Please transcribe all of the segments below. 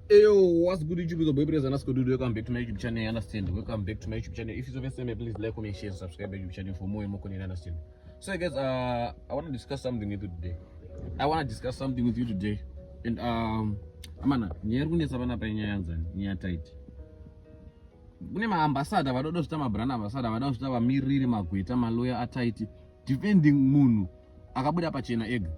Eyo, what's good YouTube? It's your boy Praise Anasco Dudu. Welcome back to my YouTube channel. You understand? Welcome back to my YouTube channel. If it's your first time, please like, comment, share, and subscribe my YouTube channel for more and more content. You understand? So, guys, I want to discuss something with you today. I want to discuss something with you today. And amana, nyaya iri kunetsa panapa inyaya yanzani, nyaya Tytie. Kune maambassador vanoda kuzviita mabrand ambassador, vanoda kuzviita vamiriri, magweta, maloya aTytie, defending munhu akabuda pachena ega.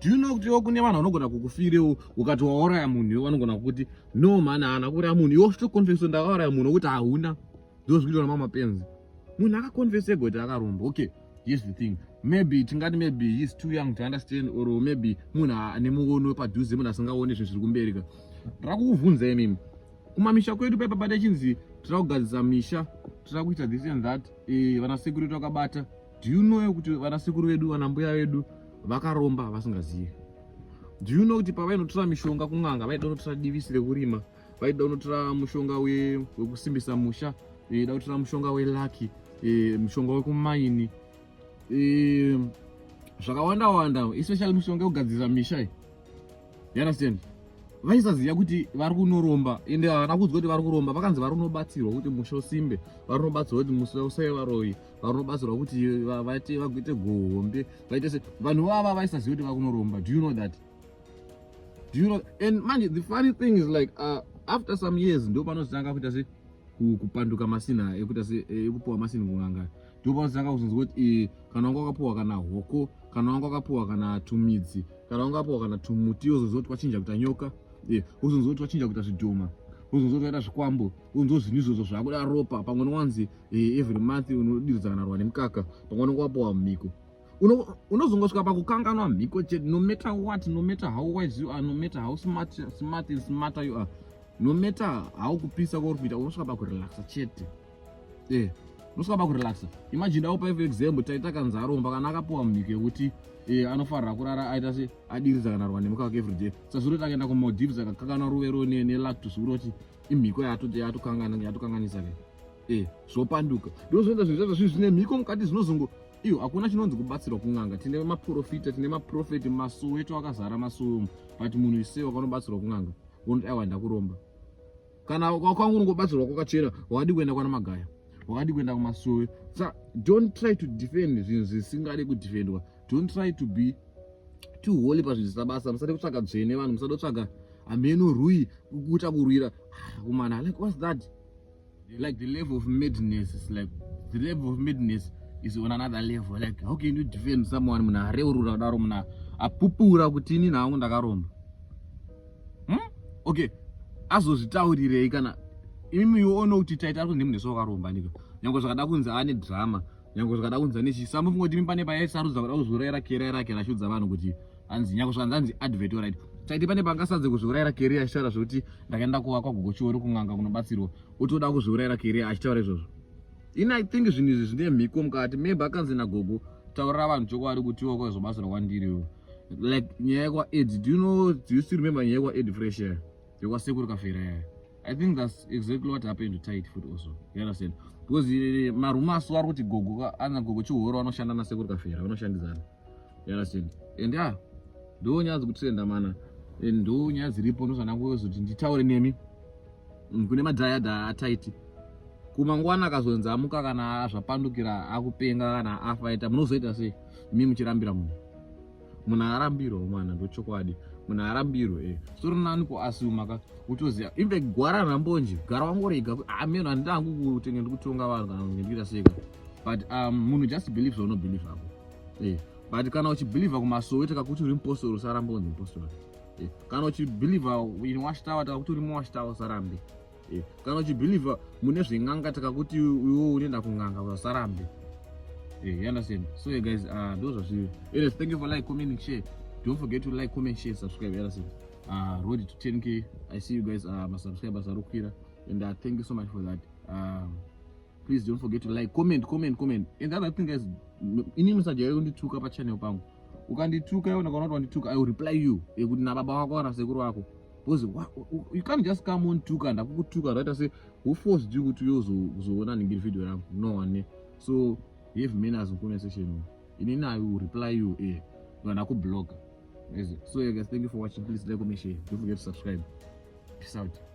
Do you know kuti iwo kune vanhu vanogona kukufirewo ukati wauraya munhu, iwo vanogona kukuti, "No man, haana kuuraya munhu." Iwo uchitoconfessa, "Ndakauraya munhu," wokuti hauna. Ndo zvikuitwa namamapenzi. Munhu akaconfessa ega kuti akaromba. Okay, here's the thing: maybe tingati maybe he's too young to understand, or maybe munhu ane muono wepadhuze, munhu asingaoni zvinhu zviri kumberi ka. Ndira kukubvunza imimi, kumamisha kwedu paipa pada chinzi tira kugadzisa misha, tira kuita this and that, vanasekuru vedu vakabata. Do you know kuti vanasekuru vedu, vanambuya vedu vakaromba vasingazivi? Do you know kuti pavainotora mishonga kun'anga, vaida kunotora divisi rekurima, vaida kunotora mushonga wekusimbisa musha, vaida kutora mushonga welucky, mushonga wekumaini, zvakawanda wanda, especially mishonga yekugadzirisa misha iyi, you understand? Vaisaziva kuti vari kunoromba, ende havana kuudzwa kuti vari kuromba. Vakanzi vari kunobatsirwa kuti musha usimbe, vari kunobatsirwa kuti musha usave varoyi, vari kunobatsirwa kuti vaite vaite goho hombe, vaite se vanhu vava vaisaziva kuti vari kunoromba. Do you know that? Do you know? And manje the funny thing is like, after some years ndo panozotanga kuita se kupanduka masina ekuita se ekupuwa masini kun'anga. Ndo panozotanga kuzonzwa kuti kana wanga wakapuwa kana hoko, kana wanga wakapuwa kana tumidzi, kana wanga wakapuwa kana tumuti, wozonzwa kuti wachinja kuita nyoka, wozonzwa kuti wachinja kuita zvidhoma, wozonzwa kuti waita zvikwambo, wozonzwa zvinhu izvozvo zvakuda ropa. Pamwe nwanzi every month unodiridza kana rwa nemukaka, pamwe unonge wapuwa mhiko. Unozongosvika pakukanganwa mhiko chete. No matter what, no matter how wise you are, no matter how smart, smart and smarter you are, no matter how kupisa kwauri kuita, unosvika pakurelaxa chete. Unosvika pakurelaxa. Imagine, daupa for example, Taita kanzi aromba kana akapiwa mhiko yekuti anofanira kurara aita se adiridza kana rwa nemukaka everyday. Sazviroti akaenda kuMaldives akakakana ruvero nelactus, uroti imhiko yatokanganisa ke. Zvopanduka. Ndozvinoita zvinhu zvacho zvine mhiko mukati zvinozongo iyo. Hakuna chinonzi kubatsirwa kun'anga. Tine maprofita, tine maprofeti, masuo etu akazara masuo, but munhu isei wakanobatsirwa kun'anga unoti, "Aiwa, ndakuromba"? Kana kwangu unongobatsirwa kwakachena, wakadi kuenda kwana Magaya, wakadi kuenda kumasuo. Sa don't try to defend zvinhu zvisingadi kudefendwa. Don't try to be too holy pazvinhu zvisina basa. Musade kutsvaga dzvene vanhu, musade kutsvaga hameno rui kuita kurwira. Ah, kumana, like, what's that? Like, the level of madness is like, the level of madness is on another level. Like, how can you defend someone, munhu areurura kudaro, munhu apupura kuti, "Ini hangu ndakaromba"? Okay, azozvitaurirei kana imimi ione kuti Taita ari kunzi munhu wakaromba nika? Nyange zvakada kunzi ane drama, nyange zvakada kunzi ane chii, samufunga kuti imi pane payaisarudza kuda kuzviurayira career rake, achiudza vanhu kuti hanzi, nyange zvakanzi hanzi advert, right, Taiti pane pangasadze kuzviurayira career achitaura zvokuti, "Ndakaenda kuvakwa Gogo Chiori kun'anga kunobatsirwa," otoda kuzviurayira career achitaura izvozvo? Ini I think zvinhu izvi zvine mhiko mukati. Maybe akanzi nagogo, "Taurira vanhu chokwadi kuti iwe kwazobatsirwa kwandiriwo." Like nyaya yekwaEd, do you know, do you still remember nyaya yekwaEd Fresh yaya yekwasekuru Kafera yaya? I think that's exactly what happened to Tytie foot also, you understand? Because marumours ari kuti gogo ana Gogo Chihoro vanoshanda nasekuru Kafera, vanoshandidzana, you understand? And yeah, ndo nyaya dzikutrenda mana, and ndo nyaya dziripo. Ndozvanangozoti nditaure nemi. Kune madhayadha aTytie, kumangwana akazonzi amuka kana zvapandukira, akupenga kana afaita, munozoita sei imi muchirambira munhu? Munhu arambirwa mwana, ndochokwadi, munhu arambirwe. Sori nani kuasuma ka utoziva. Infact, gwara rambonje gara wangorega ameno. Handida hangu kutenge ndikutonga vanhu kana kunge ndikuita seka, but munhu just believe zvaunobelieve ako. But kana uchibelieva kumasowe, takakuti uri mupostori, usaramba unzi mupostori. Kana uchibelieva in watchtower, takakuti uri muwatchtower, usarambe. Kana uchibelieva mune zven'anga, takakuti iwe unoenda kun'anga, usarambe. You understand? So yeah, guys, ndo zvazviri. Anyways, thank you for like, comment, share. Don't forget to like, comment, share, subscribe, you understand? Road to 10K. I see you guys, masubscribers ari kukwira, and thank you so much for that. Please don't forget to like, comment, comment, comment. And the other thing, guys, ini musajaire kundituka pachannel pangu. Ukandituka iwe, ndakaona kuti wandituka, I will reply you ekuti nababa wako kana sekuru wako, because you can't just come on tuka. Ndakukutuka, ndaita se who forced you kuti uye uzoona ningiri video rangu? No one. So have manners in comment section. Inini I will reply you, ndakubloga. So yeah, guys, thank you for watching. Please like, comment, share. Don't forget to subscribe. Peace out.